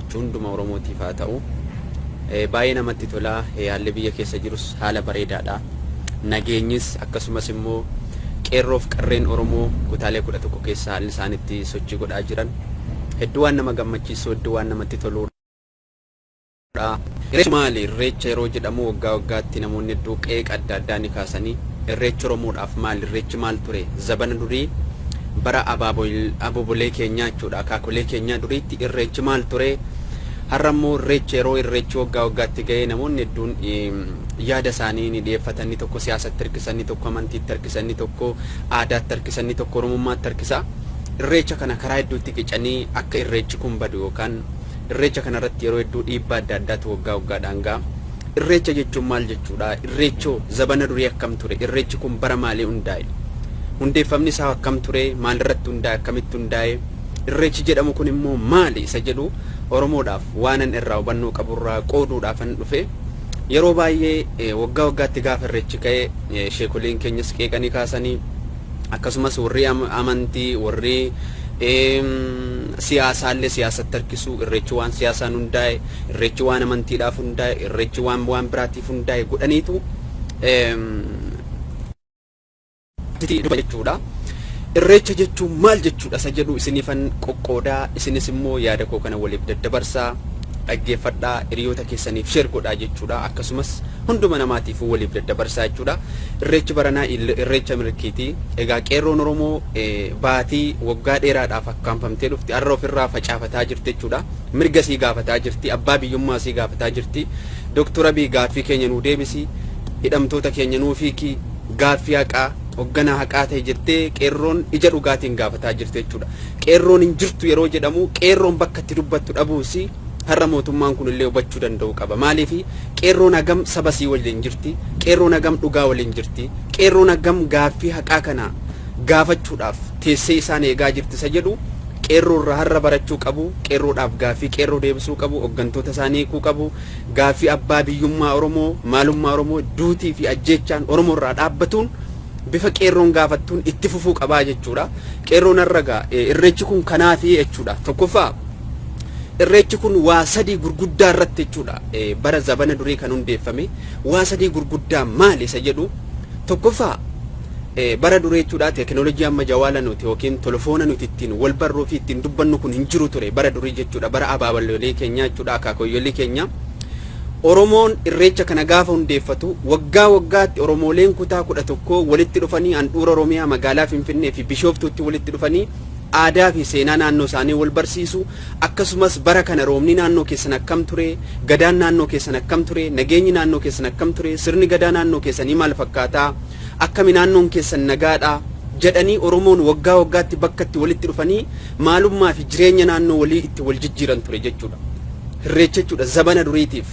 gammachuu hunduma Oromootiif haa ta'u. Baay'ee namatti tola. Haalli biyya keessa jirus haala bareedaadha. Nageenyis akkasumas immoo qeerroof qarreen Oromoo kutaalee 11 keessa haalli isaan itti sochii godhaa jiran hedduu waan nama gammachiisu, hedduu waan namatti toluudha. Irreechi maali? Irreecha yeroo jedhamu waggaa waggaatti namoonni hedduu qeeqa adda addaa ni kaasanii. Irreechi Oromoodhaaf maali? Irreechi maal ture? Zabana durii bara abaabolee keenyaa jechuudha. Akaakolee keenyaa duriitti irreechi maal ture? Har'a immoo irreecha yeroo irreechi waggaa waggaatti ga'ee namoonni hedduun yaada isaanii ni dhiyeeffatan. Inni tokko siyaasatti harkisa, inni tokko amantiitti harkisa, inni tokko aadaatti harkisa, inni tokko Oromummaatti harkisa. Irreecha kana karaa hedduutti qicanii akka irreechi kun badu yookaan Irreecha kana irratti yeroo hedduu dhiibbaa adda addaatu waggaa waggaadhaan ga'a. Irreecha jechuun maal jechuudha? Irreechoo zabana durii akkam ture? Irreechi kun bara maalii hundaa'e? Hundeeffamni isaa akkam ture? Maalirratti hundaa'e? Akkamitti hundaa'e? Irreechi jedhamu kun immoo maali? Isa jedhu Oromoodhaaf waanan irraa hubannoo qaburraa qooduudhaafan dhufe. Yeroo baay'ee waggaa waggaatti gaafa irreechi ka'e sheekoliin keenyas qeeqanii kaasanii akkasumas warri amantii warri siyaasaallee siyaasatti harkisuu irreechi waan siyaasaan hundaa'e irreechi waan amantiidhaaf hundaa'e irreechi waan waan biraatiif hundaa'e godhaniitu jechuudha. Irreecha jechuun maal jechuudha isa jedhu isiniifan qoqqoodaa isinis immoo yaada koo kana waliif daddabarsaa dhaggeeffadhaa hiriyoota keessaniif share godhaa jechuudha akkasumas hunduma namaatiifuu waliif daddabarsaa jechuudha. Irreechi baranaa irreecha milkiiti. Egaa qeerroon Oromoo baatii waggaa dheeraadhaaf akkaanfamtee dhufti har'a ofirraa facaafataa jirti jechuudha. Mirga isii gaafataa jirti. Abbaa biyyummaa isii gaafataa jirti. Doktor Abiy gaaffii keenya nuu deebisi. Hidhamtoota keenya nuuf hiiki. Gaaffii haqaa hogganaa haqaa ta'e jettee qeerroon ija dhugaatiin gaafataa jirti jechuudha. Qeerroon hin jirtu yeroo jedhamu qeerroon bakka itti dubbattu dhabuusi har'a mootummaan kun illee hubachuu danda'uu qaba. Maaliif qeerroon hagam saba sii waliin jirti, qeerroon hagam dhugaa waliin jirti, qeerroon hagam gaaffii haqaa kana gaafachuudhaaf teessee isaan eegaa jirti isa jedhu qeerroo irraa har'a barachuu qabu, qeerroodhaaf gaaffii qeerroo deebisuu qabu, hoggantoota isaanii hiikuu qabu, gaaffii abbaa biyyummaa Oromoo, maalummaa Oromoo, duutii fi ajjeechaan Oromoo irraa dhaabbatuun bifa qeerroon gaafattuun itti fufuu qabaa jechuudha. Qeerroon har'a gaa irreechi kun kanaafi jechuudha. Tokkoffaa Irreechi kun waa sadii gurguddaa irratti jechuudha. Bara zabana durii kan hundeeffame waa sadii gurguddaa maali isa jedhu tokkoffaa bara durii jechuudha teekinooloojii amma jawaala nuti yookiin tolofoona nuti ittiin wal barruu fi ittiin dubbannu kun hin jiru ture bara durii jechuudha bara abaabalolii keenyaa jechuudha akaakooyyolii keenya. Oromoon irreecha kana gaafa hundeeffatu waggaa waggaatti Oromooleen kutaa 11 walitti dhufanii handhuura Oromiyaa magaalaa Finfinnee fi Bishooftuutti walitti dhufanii aadaa fi seenaa naannoo isaanii wal barsiisu, akkasumas bara kana roobni naannoo keessan akkam ture, gadaan naannoo keessan akkam ture, nageenyi naannoo keessan akkam ture, sirni gadaa naannoo keessanii maal fakkaataa, akkami naannoon keessan nagaadhaa jedhanii Oromoon waggaa waggaatti bakka itti walitti dhufanii maalummaa fi jireenya naannoo walii itti wal jijjiiran ture jechuudha. Irreecha jechuudha zabana duriitiif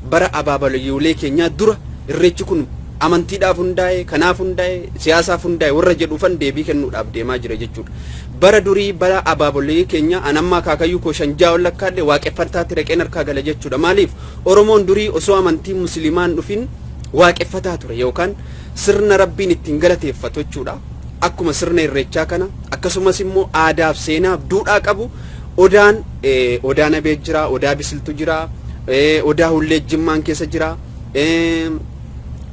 bara abaabaloyyoolee keenyaa dura irreechi kun amantiidhaaf hundaa'e, kanaaf hundaa'e, siyaasaaf hundaa'e warra jedhuufan deebii kennuudhaaf deemaa jira jechuudha. Bara durii bara abaabolee keenya an amma akaakayyuu koo shan ja'a ol lakkaadhe waaqeffantaatti dhaqeen harkaa gala jechuudha. Maaliif Oromoon durii osoo amantiin musliimaan dhufin waaqeffataa ture yookaan sirna rabbiin ittiin galateeffatu jechuudha. Akkuma sirna irreechaa kana akkasumas immoo aadaaf seenaaf duudhaa qabu odaan odaa nabee jira, odaa bisiltu jira, odaa hullee jimmaan keessa jira.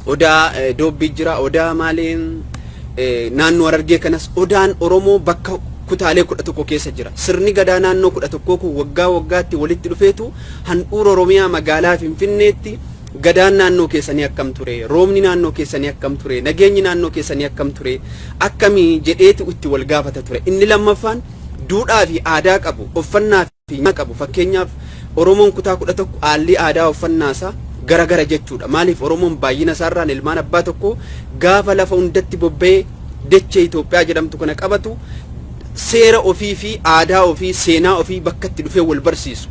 Odaa doobbii jira, odaa maali naannoo Harargee kanas odaan Oromoo bakka kutaalee 11 keessa jira. Sirni gadaa naannoo 11 kun waggaa waggaatti walitti dhufeetu handhuura Oromiyaa magaalaa Finfinneetti gadaan naannoo keessanii akkam ture, roobni naannoo keessanii akkam ture, nageenyi naannoo keessanii akkam ture, akkamii jedheetu itti wal gaafata ture. Inni lammaffaan duudhaa fi aadaa qabu, uffannaa fi nyaata qabu. Fakkeenyaaf Oromoon kutaa 11 haalli aadaa uffannaa isaa gara gara jechuudha. Maaliif Oromoon baay'ina isaarraan ilmaan abbaa tokkoo gaafa lafa hundatti bobba'ee dachee Itoophiyaa jedhamtu kana qabatu seera ofii fi aadaa ofii seenaa ofii bakka itti dhufee wal barsiisu.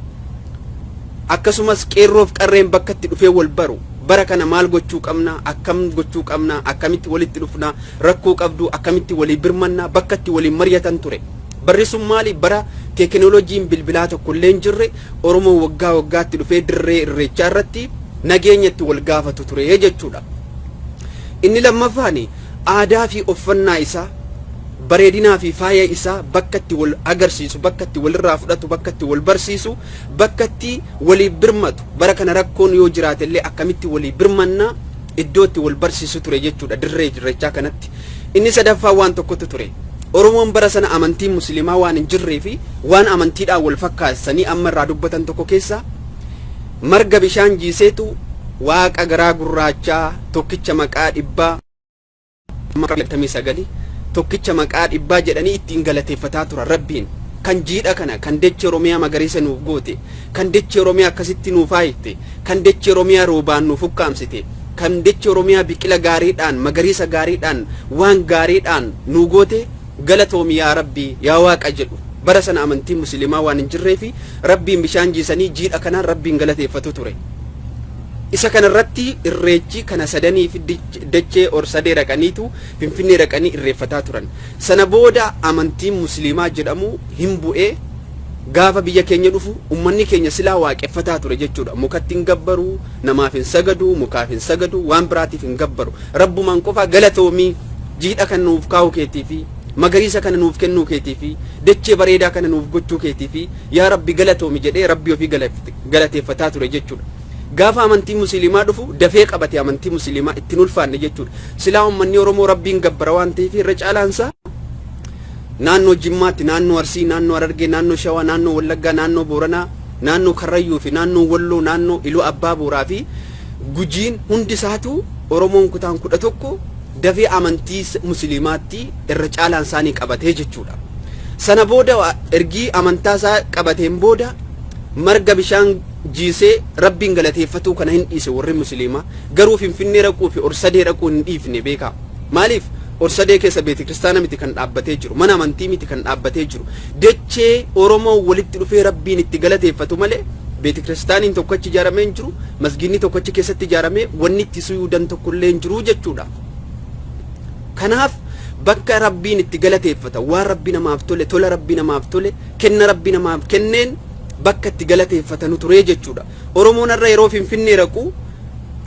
Akkasumas qeerroof qarreen bakka itti dhufee wal baru. Bara kana maal gochuu qabna, akkam gochuu qabna, akkamitti walitti dhufna, rakkoo qabdu, akkamitti walii birmanna, bakka itti waliin mari'atan ture. Barri sun maali? Bara teekinooloojiin bilbilaa tokko illee hin jirre Oromoon waggaa waggaatti dhufee dirree irreechaa irratti nageenya itti wal gaafatu ture jechuudha. Inni lammaffaan aadaa fi uffannaa isaa Bareedinaa fi faaya isaa bakka itti wal agarsiisu, bakka itti walirraa fudhatu, bakka itti wal barsiisu, bakka itti walii birmatu, bara kana rakkoon yoo jiraate illee akkamitti walii birmannaa iddoo itti wal barsiisu ture jechuudha dirree Irreechaa kanatti. Inni sadaffaa waan tokkotu ture. Oromoon bara sana amantiin Musliimaa waan hin jirree fi waan amantiidhaan wal fakkaessanii amma irraa dubbatan tokko keessa marga bishaan jiiseetu Waaqa garaa gurraachaa tokkicha maqaa dhibbaa 99 tokkicha maqaa dhibbaa jedhanii ittiin galateeffataa turan. Rabbiin kan jiidha kana, kan dachee Oromiyaa magariisa nuuf goote, kan dachee Oromiyaa akkasitti nuuf haayte, kan dachee Oromiyaa roobaan nuuf ukkaamsite, kan dachee Oromiyaa biqila gaariidhaan, magariisa gaariidhaan, waan gaariidhaan nuu goote, galatoomi yaa Rabbii, yaa Waaqa jedhu. Bara sana amantiin Musliimaa waan hin jirreefi Rabbiin bishaan jiisanii jiidha kanaan Rabbiin galateeffatu ture. Isa kana irratti Irreechi kana sadanii fi dachee Orsadee dhaqaniitu, Finfinnee dhaqanii irreeffataa turan. Sana booda amantiin Musliimaa jedhamu hin bu'ee gaafa biyya keenya dhufu ummanni keenya silaa waaqeffataa ture jechuudha. Mukatti hin gabbaru, namaaf hin sagadu, mukaaf hin sagadu, waan biraatiif hin gabbaru. Rabbumaan qofaa galatoomii, jiidha kan nuuf kaa'uu keetii fi magariisa kana nuuf kennuu keetii fi dachee bareedaa kana nuuf gochuu keetii fi yaa Rabbi galatoomi jedhee Rabbi ofii galateeffataa ture jechuudha. Gaafa amantii Musliimaa dhufu dafee qabate, amantii Musliimaa ittiin ulfaanne jechuudha. Silaa uummanni Oromoo Rabbiin gabbara waan ta'eef irra caalaansaa naannoo Jimmaatti, naannoo Arsii, naannoo Harargee, naannoo Shawaa, naannoo Wallaggaa, naannoo Booranaa, naannoo Karrayyuu fi naannoo Walloo, naannoo Iluu Abbaa Booraa fi Gujiin hundi isaatu Oromoon kutaan 11 dafee amantii Musliimaatti irra caalaan isaanii qabatee jechuudha. Sana booda ergii amantaa isaa qabateen booda marga bishaan jiisee Rabbiin galateeffatuu kana hin dhiise warri Musliimaa. Garuu Finfinnee dhaquu fi Orsadee dhaquu hin dhiifne, beekaa. Maaliif? Orsadee keessa beeti kiristaana miti kan dhaabbatee jiru, mana amantii miti kan dhaabbatee jiru. Dachee Oromoo walitti dhufee Rabbiin itti galateeffatu malee beeti kiristaaniin tokko achi ijaaramee hin jiru, masgiidni tokko achi keessatti ijaaramee wanni itti suyuudan tokko illee hin jiru jechuudha. Kanaaf bakka Rabbiin itti galateeffata, waan Rabbi namaaf tole, tola Rabbi namaaf tole, kenna Rabbi namaaf kenneen bakka itti galateeffatanu ture jechuudha. Oromoon har'a yeroo Finfinnee raqu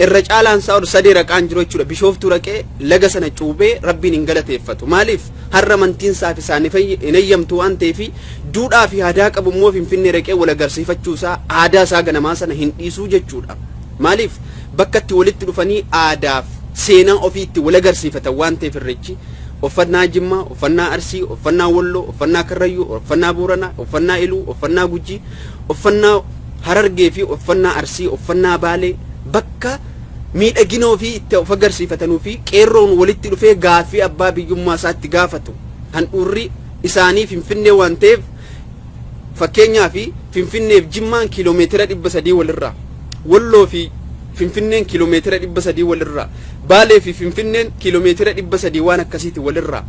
irra caalaan isaa Orsadee raqaan jiru jechuudha. Bishooftuu raqee laga sana cuubee Rabbiin hin galateeffatu. Maaliif? Har'a amantiin isaaf isaaniif hin eeyyamtu waan ta'eef, duudhaa fi aadaa qabu immoo Finfinnee raqee wal agarsiifachuu isaa, aadaa isaa ganamaa sana hin dhiisuu jechuudha. Maaliif? Bakka itti walitti dhufanii aadaaf seenaa ofii itti wal agarsiifatan waan ta'eef Irreechi uffannaa Jimmaa, uffannaa Arsii, uffannaa Walloo, uffannaa Karrayyuu, uffannaa Booranaa, uffannaa Iluu, uffannaa Gujii, uffannaa Harargee fi uffannaa Arsii, uffannaa Baalee bakka miidhagina ofii itti of agarsiifatanuu fi qeerroon walitti dhufee gaaffii abbaa biyyummaa isaa itti gaafatu. Handhuurri isaanii Finfinnee waan ta'eef, fakkeenyaa fi Finfinneef Jimmaan kiiloomeetira 300 walirraa, Walloo fi Finfinneen kiiloomeetira 300 walirraa, Baalee fi Finfinneen kiiloomeetira 300 waan akkasiiti walirraa.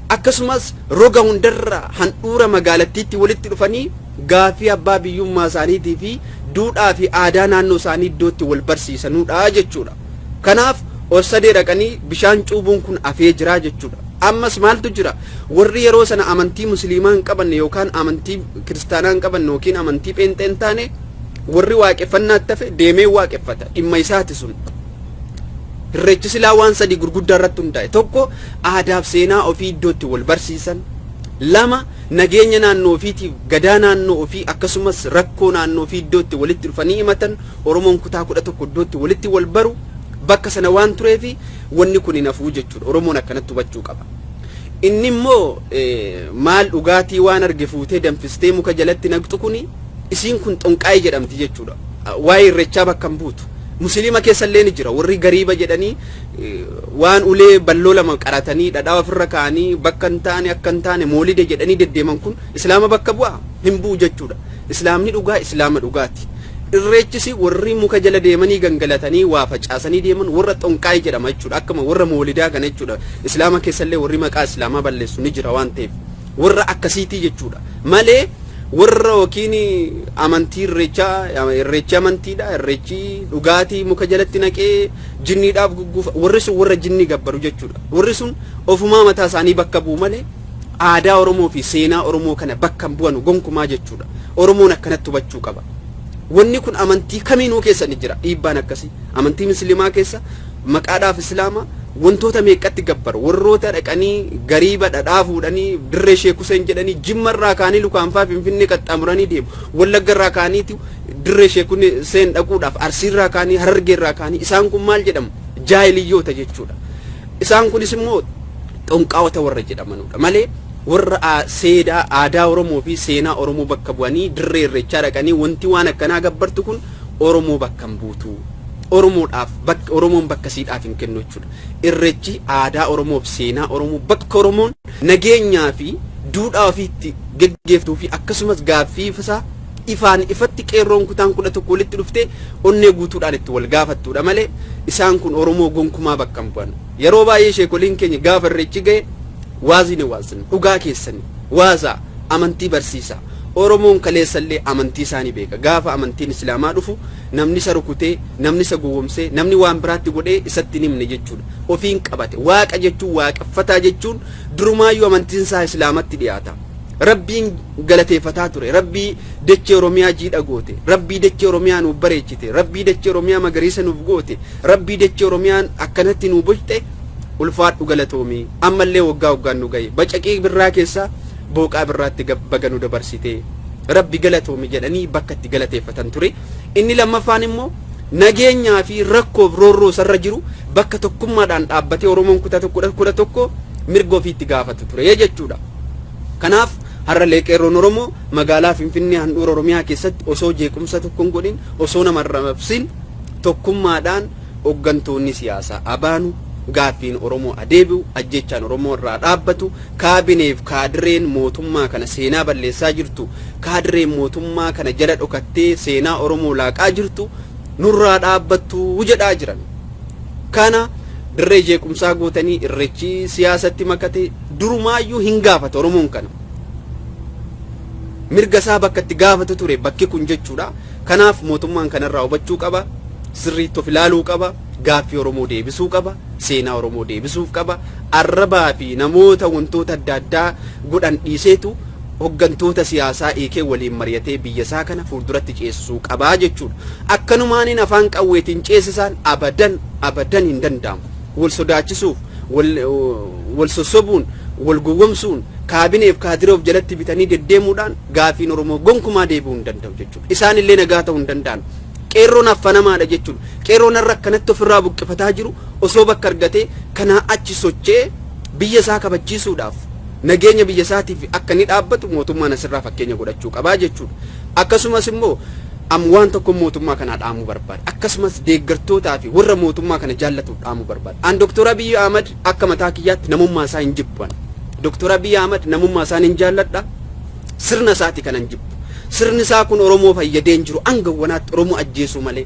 Akkasumas roga hundarraa handhuura magaalattiitti walitti dhufanii gaaffii abbaa biyyummaa isaaniitii fi duudhaa fi aadaa naannoo isaanii iddootti wal barsiisanudha jechuudha. Kanaaf Orsadee dhaqanii bishaan cuubuun kun hafee jira jechuudha. Ammas maaltu jira? Warri yeroo sana amantii Musliimaa hin qabanne yookaan amantii kiristaanaa hin qabanne yookiin amantii pheenxee hin taane, warri waaqeffannaatti hafe deemee waaqeffata. Dhimma isaati sun. Irreechi silaa waan sadii gurguddaa irratti hundaa'e. Tokko, aadaaf seenaa ofii iddootti wal barsiisan. Lama, nageenya naannoo ofiitiif gadaa naannoo ofii akkasumas rakkoo naannoo ofii iddootti walitti dhufanii himatan, Oromoon kutaa 11 iddootti walitti wal baru bakka sana waan tureefi wanni kun hin hafuu jechuudha. Oromoon akkanatti hubachuu qaba. Inni immoo maal dhugaatii waan arge fuutee danfistee muka jalatti naqxu kuni, isiin kun xonqaayii jedhamti jechuudha. Waa'ee Irreechaa bakka hin buutu. Musliima keessa illee ni jira. Warri gariiba jedhanii waan ulee balloo lama qaratanii dhadhaa ofirra kaa'anii bakka hin taane akka hin taane moolida jedhanii deddeeman kun Islaama bakka bu'aa hin bu'u jechuudha. Islaamni dhugaa Islaama dhugaati. Irreechisi warri muka jala deemanii gangalatanii waa facaasanii deeman warra xonqaayii jedhama jechuudha. Akkuma warra moolidaa kana jechuudha. Islaama keessallee warri maqaa Islaamaa balleessu ni jira waan ta'eef. Warra akkasiitii jechuudha. Malee warra yookiin amantii Irreechaa, Irreechi amantiidha, Irreechi dhugaatii muka jalatti naqee jinniidhaaf gugguufa, warri sun warra jinnii gabbaru jechuudha. Warri sun ofumaa mataa isaanii bakka bu'u malee aadaa Oromoo fi seenaa Oromoo kana bakka hin bu'anu gonkumaa jechuudha. Oromoon akkanatti hubachuu qaba. Wanni kun amantii kamiinuu keessa ni jira dhiibbaan akkasii. Amantii Musliimaa keessa maqaadhaaf Islaama, Wantoota meeqatti gabbaru, warroota dhaqanii gariiba dhadhaa fuudhanii dirree Sheek Huseen jedhanii Jimmarraa kaanii lukaanfaa Finfinnee qaxxaamuranii deemu, Wallaggarraa kaaniitu dirree Sheek Huseen dhaquudhaaf, Arsiirraa kaanii, Harargeerraa kaanii, isaan kun maal jedhamu? Jaahiliyyoota jechuudha. Isaan kunis immoo xonqaawota warra jedhamanudha malee, warra seedaa aadaa Oromoo fi seenaa Oromoo bakka bu'anii dirree Irreechaa dhaqanii wanti waan akkanaa gabbartu kun Oromoo bakka hin buutu. Oromoodhaaf bakka Oromoon bakka siidhaaf hin kennu jechuudha. Irreechi aadaa Oromoof seenaa Oromoo, bakka Oromoon nageenyaa fi duudhaa ofiitti geggeefftuu fi akkasumas gaaffii isaa ifaan ifatti qeerroon kutaan 11 walitti dhuftee onnee guutuudhaan itti wal gaafattuudha malee, isaan kun Oromoo gonkumaa bakka hin bu'an. Yeroo baay'ee sheekoliin keenya gaafa Irreechi ga'e waazii ni waazin, dhugaa keessanii waazaa amantii barsiisaa. Oromoon kaleessallee amantii isaa ni beeka. Gaafa amantiin Islaamaa dhufu namni isa rukutee, namni isa gowwomsee, namni waan biraatti godhee isatti hin himne jechuudha. Ofiin qabate. Waaqa jechuun, waaqeffataa jechuun, durumaayyuu amantiin isaa Islaamatti dhiyaata. Rabbiin galateeffataa ture. Rabbii dachee Oromiyaa jiidha goote. Rabbii dachee Oromiyaa nuuf bareechite. Rabbii dachee Oromiyaa magariisa nuuf goote. Rabbii dachee Oromiyaan akkanatti nuu bocte, ulfaadhu, galatoomii. Ammallee waggaa waggaan nu gahe. Bacaqii birraa keessaa booqaa birraatti baga nu dabarsite. Rabbi galatoomi jedhanii bakka itti galateeffatan ture. Inni lammaffaan immoo nageenyaa fi rakkoof roorroo isarra jiru bakka tokkummaadhaan dhaabbatee Oromoon kutaa 11 mirga ofiitti gaafatu ture jechuudha. Kanaaf har'allee qeerroon Oromoo magaalaa Finfinnee handhuura Oromiyaa keessatti osoo jeequmsa tokko hin godhin, osoo nama hin rabsin, tokkummaadhaan hooggantoonni siyaasaa abaanu, gaaffiin Oromoo adeebi'u, ajjechaan Oromoo irraa dhaabbatu, kaabineef kaadireen mootummaa kana seenaa balleessaa jirtu, kaadireen mootummaa kana jala dhokattee seenaa Oromoo laaqaa jirtu nurraa dhaabbattu jedhaa jiran. Kana dirree jeequmsaa gootanii Irreechi siyaasatti makate, durumaayyuu hin gaafatu Oromoon kana. Mirga isaa bakka itti gaafatu ture bakki kun jechuudha. Kanaaf mootummaan kanarraa hubachuu qaba. Sirriitti of ilaaluu qaba. Gaaffii Oromoo deebisuu qaba. Seenaa Oromoo deebisuuf qaba. Arrabaa fi namoota wantoota adda addaa godhan dhiiseetu hoggantoota siyaasaa hiikee waliin mari'atee biyya isaa kana fuulduratti ceesisuu qabaa jechuudha. Akkanumaaniin afaan qawweetiin ceesisaan abadan abadan hin danda'amu. Wal sodaachisuuf, wal sossobuun, wal gowwomsuun, kaabineef kaadiree of jalatti bitanii deddeemuudhaan gaaffiin Oromoo gonkumaa deebi'uu hin danda'u jechuudha. Isaan illee nagaa ta'uu hin danda'an. Qeerroon affanamaadha jechuudha. Qeerroon har'a akkanatti ofirraa buqqifataa jiru osoo bakka argatee kanaa achi socho'ee biyya isaa kabachiisuudhaaf, nageenya biyya isaatiif akka inni dhaabbatu mootummaan asirraa fakkeenya godhachuu qabaa jechuudha. Akkasumas immoo am waan tokko mootummaa kanaa dhaamuu barbaada. Akkasumas deeggartootaa fi warra mootummaa kana jaallatuuf dhaamuu barbaada. An Dr. Abiy Ahmad akka mataa kiyyaatti namummaa isaa hin jibbu. Dr. Abiy Ahmad namummaa isaa hin jaalladha. Sirna isaati kanan jibbu. Sirni isaa kun Oromoo fayyadee hin jiru, hanga wanaatti Oromoo ajjeesuu malee.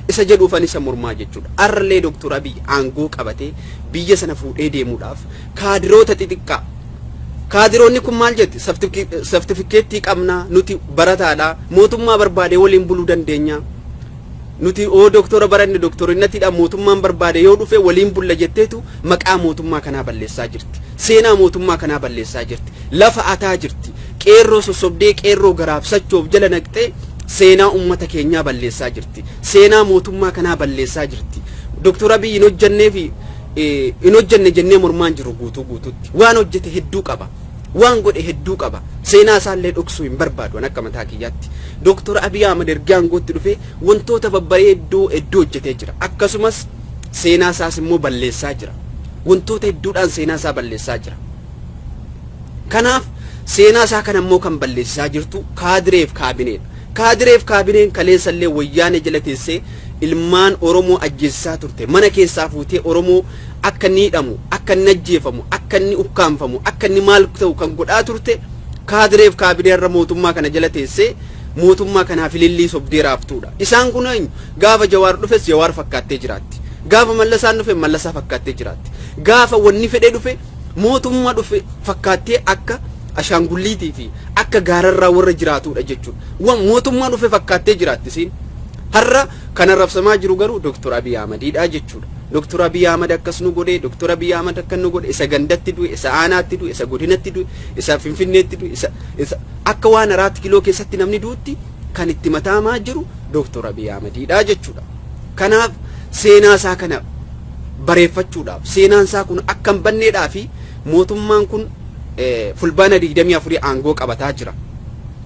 Isa jedhuufan isa mormaa jechuudha. Arrallee Dr. Abiy aangoo qabatee biyya sana fuudhee deemuudhaaf kaadiroota xixiqqaa, kaadiroonni kun maal jetti? Sartifikeettii qabnaa, nuti barataadha, mootummaa barbaade waliin buluu dandeenya, nuti oo doktora baranne, doktorinnatiidha, mootummaan barbaade yoo dhufe waliin bulla jetteetu maqaa mootummaa kanaa balleessaa jirti, seenaa mootummaa kanaa balleessaa jirti, lafa ataa jirti. Qeerroo sossobdee, qeerroo garaaf sachoof jala naqxee seenaa ummata keenyaa balleessaa jirti, seenaa mootummaa kanaa balleessaa jirti. Doktor Abiy hin hojjannee fi hin hojjanne jennee mormaan jiru guutuu guutuutti waan hojjete hedduu qaba, waan godhe hedduu qaba. Seenaa isaallee dhoksuu hin barbaadu. An akka mataa kiyyaatti Doktor Abiy Ahmad erga aangootti dhufee wantoota babbareeddoo hedduu hojjetee jira. Akkasumas seenaa isaas immoo balleessaa jira, wantoota hedduudhaan seenaa isaa balleessaa jira. Kanaaf seenaa isaa kana immoo kan balleessisaa jirtu kaadireef kaabineedha. Kaadireef kaabineen kaleessallee Wayyaanee jala teessee ilmaan Oromoo ajjeesisaa turte, mana keessaa fuutee Oromoo akka inni hidhamu, akka inni ajjeefamu, akka inni ukkaanfamu, akka inni maal ta'u kan godhaa turte kaadireef kaabinee irra mootummaa kana jala teessee mootummaa kanaaf ilillii sobdee raaftuudha. Isaan kun eenyu? Gaafa Jawaar dhufes Jawaar fakkaattee jiraatti. Gaafa Mallasaan dhufe Mallasaa fakkaattee jiraatti. Gaafa wanni fedhee dhufe mootummaa dhufe fakkaattee akka ashaangulliitii fi akka gaararraa warra jiraatudha jechuudha. Mootummaa dhufe fakkaattee jiraatti isiin. Har'a kan arrabsamaa jiru garuu Dr. Abiy Ahmadiidha jechuudha. Dr. Abiy Ahmad akkas nu godhe, Dr. Abiy Ahmad akkan nu godhe, isa gandatti du'e, isa aanaatti du'e, isa godinatti du'e, isa Finfinneetti du'e, isa akka waan Araat Kiloo keessatti namni du'utti kan itti mataamaa jiru Dr. Abiy Ahmadiidha jechuudha. Kanaaf seenaa isaa kana bareeffachuudhaaf, seenaan isaa kun akka hin banneedhaa fi mootummaan kun Fulbaana 24 aangoo qabataa jira.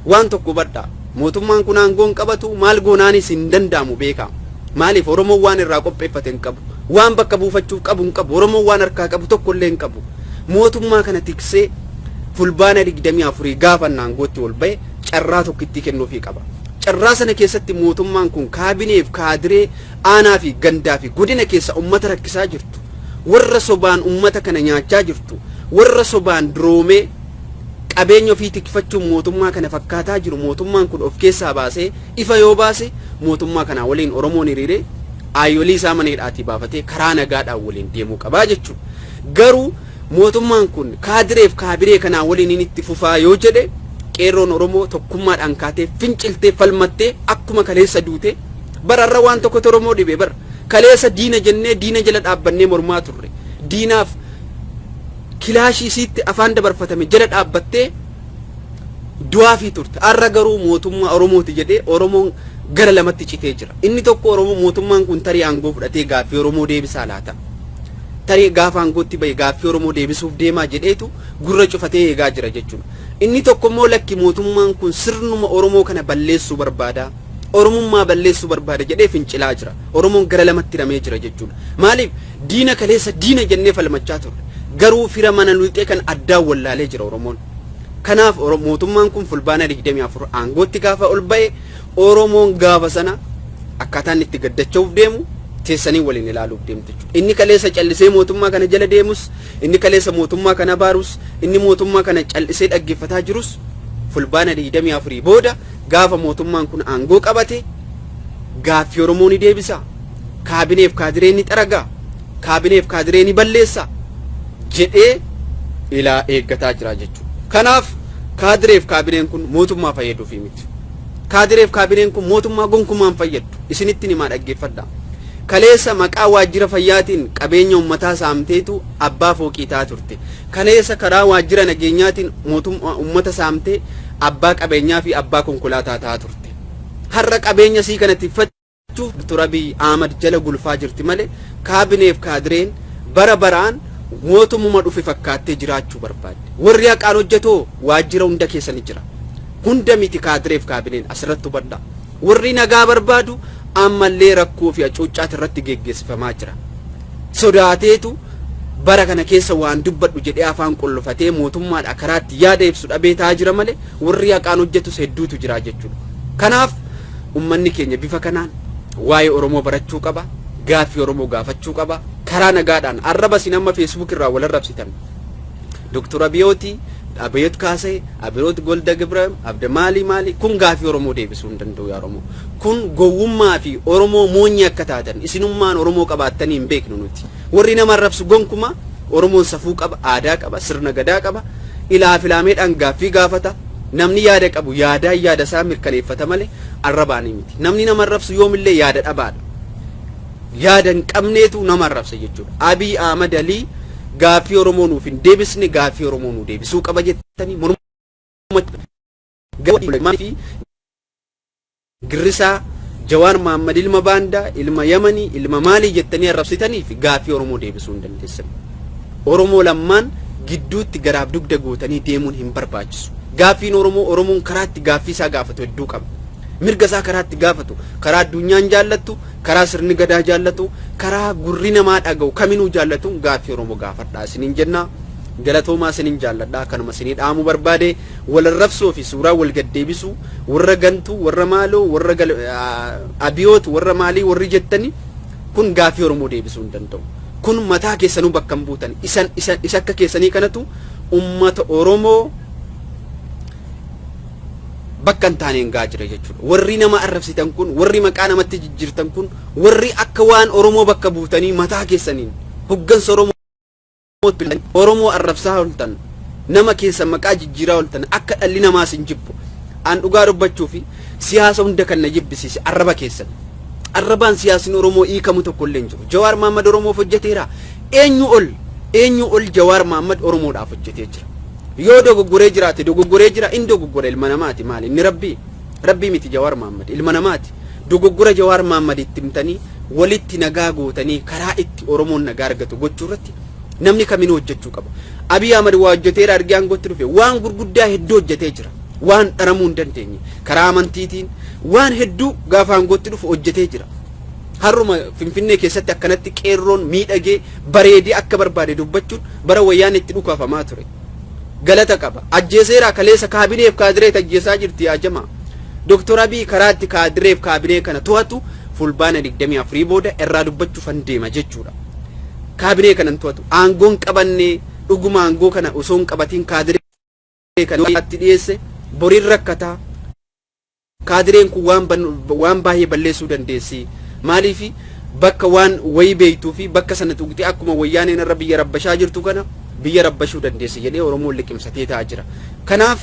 Waan tokko hubadhaa. Mootummaan kun aangoo hin qabatu, maal goonaanis hin danda'amu beekaa. Maaliif? Oromoon waan irraa qopheeffate hin qabu. Waan bakka buufachuuf qabu hin qabu. Oromoon waan harkaa qabu tokko illee hin qabu. Mootummaa kana tiksee Fulbaana 24 gaafa inni aangootti ol ba'e carraa tokkittii kennuufii qaba. Carraa sana keessatti mootummaan kun kaabineef kaadiree aanaa fi gandaa fi godina keessa ummata rakkisaa jirtu, warra sobaan ummata kana nyaachaa jirtu, warra sobaan duroomee qabeenya ofii tikfachuun mootummaa kana fakkaataa jiru mootummaan kun of keessaa baasee ifa yoo baase, mootummaa kanaa waliin Oromoon hiriiree aayolii isaa mana hidhaatii baafatee karaa nagaadhaan waliin deemuu qabaa jechuudha. Garuu mootummaan kun kaadireef kaabiree kanaa waliin inni itti fufaa yoo jedhe, qeerroon Oromoo tokkummaadhaan kaatee finciltee falmattee akkuma kaleessa duute bararra waan tokkotu Oromoo dhibe. Bara kaleessa diina jennee diina jala dhaabbannee mormaa turre. Diinaaf kilaashii isiitti afaan dabarfatame jala dhaabbattee du'aafii turte. Har'a garuu mootummaa Oromooti jedhee Oromoon gara lamatti citee jira. Inni tokko Oromoo mootummaan kun tarii aangoo fudhatee gaaffii Oromoo deebisaa laata? Tarii gaafa aangootti bahe gaaffii Oromoo deebisuuf deemaa jedheetu gurra cufatee eegaa jira jechuudha. Inni tokko immoo lakki, mootummaan kun sirnuma Oromoo kana balleessuu barbaada. Oromummaa balleessuu barbaada jedhee fincilaa jira. Oromoon gara lamatti hiramee jira jechuudha. Maaliif? Diina kaleessa diina jennee falmachaa turre. Garuu fira mana luxee kan addaan wallaalee jira Oromoon. Kanaaf mootummaan kun Fulbaana 24 aangootti gaafa ol ba'e, Oromoon gaafa sana akkaataan itti gaddacha'uuf deemu teessanii waliin ilaaluuf deemtu jechuudha. Inni kaleessa callisee mootummaa kana jala deemus, inni kaleessa mootummaa kana baarus, inni mootummaa kana callisee dhaggeeffataa jirus, Fulbaana 24 booda gaafa mootummaan kun aangoo qabate gaaffii Oromoo ni deebisa. Kaabineef kaadiree ni xaragaa. Kaabineef kaadiree ni balleessa jedhee ilaa eeggataa jira jechuudha. Kanaaf kaadireef kaabineen kun mootummaa fayyaduufi miti. Kaadireef kaabineen kun mootummaa gonkumaan fayyaddu. Isinitti himaa, dhaggeeffadhaa. Kaleessa maqaa waajjira fayyaatiin qabeenya uummataa saamteetu abbaa fooqii ta'aa turte. Kaleessa karaa waajjira nageenyaatiin mootummaa uummata saamtee abbaa qabeenyaa fi abbaa konkolaataa ta'aa turte. Har'a qabeenya sii kana tikfachuuf Dr. Abiy Ahmad jala gulfaa jirti malee kaabineef kaadireen bara baraan mootummuma dhufe fakkaattee jiraachuu barbaadde. Warri haqaan hojjetoo waajjira hunda keessa ni jira. Hunda miti kaadireef kaabineen, asirratti hubadhaa. Warri nagaa barbaadu ammallee rakkoo fi hacuuccaati irratti geggeessifamaa jira. Sodaateetu bara kana keessa waan dubbadhu jedhee afaan qollofatee mootummaadha karaatti yaada ibsu dhabee ta'aa jira malee warri haqaan hojjetus hedduutu jira jechuudha. Kanaaf ummanni keenya bifa kanaan waa'ee Oromoo barachuu qaba. Gaaffii Oromoo gaafachuu qaba. Karaa nagaadhaan arraba isin amma Facebook irraa wal arrabsitan. Doktor Abiyooti, Abiyoot Kaasee, Abiyoot Golda Gibrahim, Abda maali maali kun gaaffii Oromoo deebisuu hin danda'u yaa Oromoo. Kun gowwummaa fi Oromoo moonyi akka taatan isinummaan Oromoo qabaattanii hin beeknu nuti. Warri nama arrabsu gonkuma Oromoon safuu qaba, aadaa qaba, sirna gadaa qaba. Ilaa filaameedhaan gaaffii gaafata. Namni yaada qabu yaadaan yaada isaa mirkaneeffata malee arrabaanii miti. Namni nama arrabsu yoomillee yaada dhabaadha. Yaada hin qabneetu nama arrabsa jechuudha. Abiy Ahmad Alii gaaffii Oromoo nuuf hin deebisne, gaaffii Oromoo nuu deebisuu qaba jettanii morma fi girrisaa Jawaar Mahaammad ilma baandaa, ilma Yamanii, ilma maalii jettanii arrabsitanii fi gaaffii Oromoo deebisuu hin dandeessan. Oromoo lammaan gidduutti garaaf dugda gootanii deemuun hin barbaachisu. Gaaffiin Oromoo, Oromoon karaatti gaaffii isaa gaafatu hedduu qaba. Mirga isaa karaatti gaafatu, karaa addunyaan jaallattu, karaa sirni gadaa jaallatu, karaa gurri namaa dhaga'u kaminuu jaallatu gaaffii Oromoo gaafadhaa isiniin jenna. Galatoomaa, isiniin jaalladhaa. Kanuma isinii dhaamuu barbaade. Wal arrabsoo fi suuraa wal gaddeebisuu, warra gantuu, warra maaloo, warra abiyoot, warra maalii warri jettani kun gaaffii Oromoo deebisuu hin danda'u. Kun mataa keessanuu bakka hin buutan. Isan isa isa akka keessanii kanatu ummata Oromoo bakka hin taaneen gaa jira jechuudha. Warri nama arrabsitan kun, warri maqaa namatti jijjiirtan kun, warri akka waan Oromoo bakka buutanii mataa keessaniin hoggansa Oromoo Oromoo arrabsaa ooltan, nama keessa maqaa jijjiiraa ooltan, akka dhalli namaas hin jibbu. An dhugaa dubbachuu fi siyaasa hunda kan na jibbisiise arraba keessan. Arrabaan siyaasni Oromoo hiikamu tokko illee hin jiru. Jawaar Mahaammad Oromoof hojjeteera. Eenyu ol eenyu ol Jawaar Mahaammad Oromoodhaaf hojjetee jira. Yoo dogoggoree jiraate dogoggoree jira, in dogoggora, ilma namaati. Maali inni, rabbii? Rabbii miti Jawaar Mahaammad, ilma namaati. Dogoggora Jawaar Mahaammad itti himtanii Walitti nagaa gootanii karaa itti Oromoon nagaa argatu gochuu irratti namni kaminuu hojjechuu qaba. Abiy Ahmad waa hojjeteera. Argee aangootti dhufe waan gurguddaa hedduu hojjetee jira. Waan dharamuu hin dandeenye. Karaa amantiitiin waan hedduu gaafa aangootti dhufu hojjetee jira. Har'uma Finfinnee keessatti akkanatti qeerroon miidhagee bareedee akka barbaade dubbachuun bara wayyaan itti dhukaafamaa ture. Galata qaba. Ajjeeseeraa kaleessa kaabineef kaadireet ajjeesaa jirti yaa jamaa. Dooktor Abiy karaa itti kaadireef kaabinee kana to'atu Fulbaana 24 booda irraa dubbachuufan deema jechuudha. Kaabinee kanan to'atu. Aangoon qabannee dhuguma aangoo kana osoo hin qabatiin kaadiree kana itti dhiyeesse boriin rakkataa. Kaadireen kun waan baay'ee balleessuu dandeessi. Maaliif? Bakka waan wayii beektuu fi bakka sana tuqxee akkuma wayyaaneen irra biyya rabbashaa jirtu kana biyya rabbashuu dandeessi jedhee Oromoon liqimsatee taa'aa jira. Kanaaf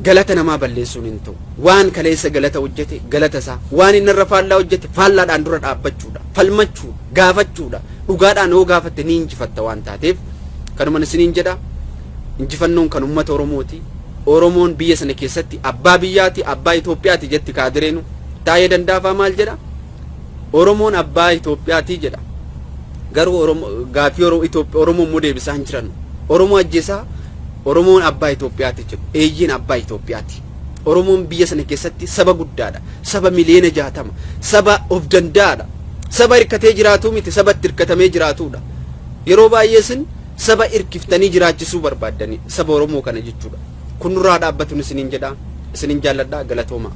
galata namaa balleessuun hin ta'u. Waan kaleessa galata hojjete galata isaa, waan inni irra faallaa hojjete faallaadhaan dura dhaabbachuudha, falmachuudha, gaafachuudha. Dhugaadhaan yoo gaafatte ni injifatta waan taateef kanuman isiniin jedha. Injifannoon kan uummata Oromooti. Oromoon biyya sana keessatti abbaa biyyaati, abbaa Itoophiyaati jetti kaadireenu. Taayee Dandaafaa maal jedha? Oromoon abbaa Itoophiyaati jedha. Garuu Oromoo gaaffii Oromoo immoo deebisaa hin jiran. Oromoo ajjeesaa Oromoon abbaa Itoophiyaati jedhu. Eeyyeen, abbaa Itoophiyaati. Oromoon biyya sana keessatti saba guddaadha. Saba miliyoona 60. Saba of danda'aadha. Saba hirkatee jiraatuu miti, saba itti hirkatamee jiraatudha. Yeroo baay'ee isin saba hirkiftanii jiraachisuu barbaaddanii saba Oromoo kana jechuudha. Kun nurraa dhaabbatuun isiniin jedha. Isinin jaalladha, galatooma.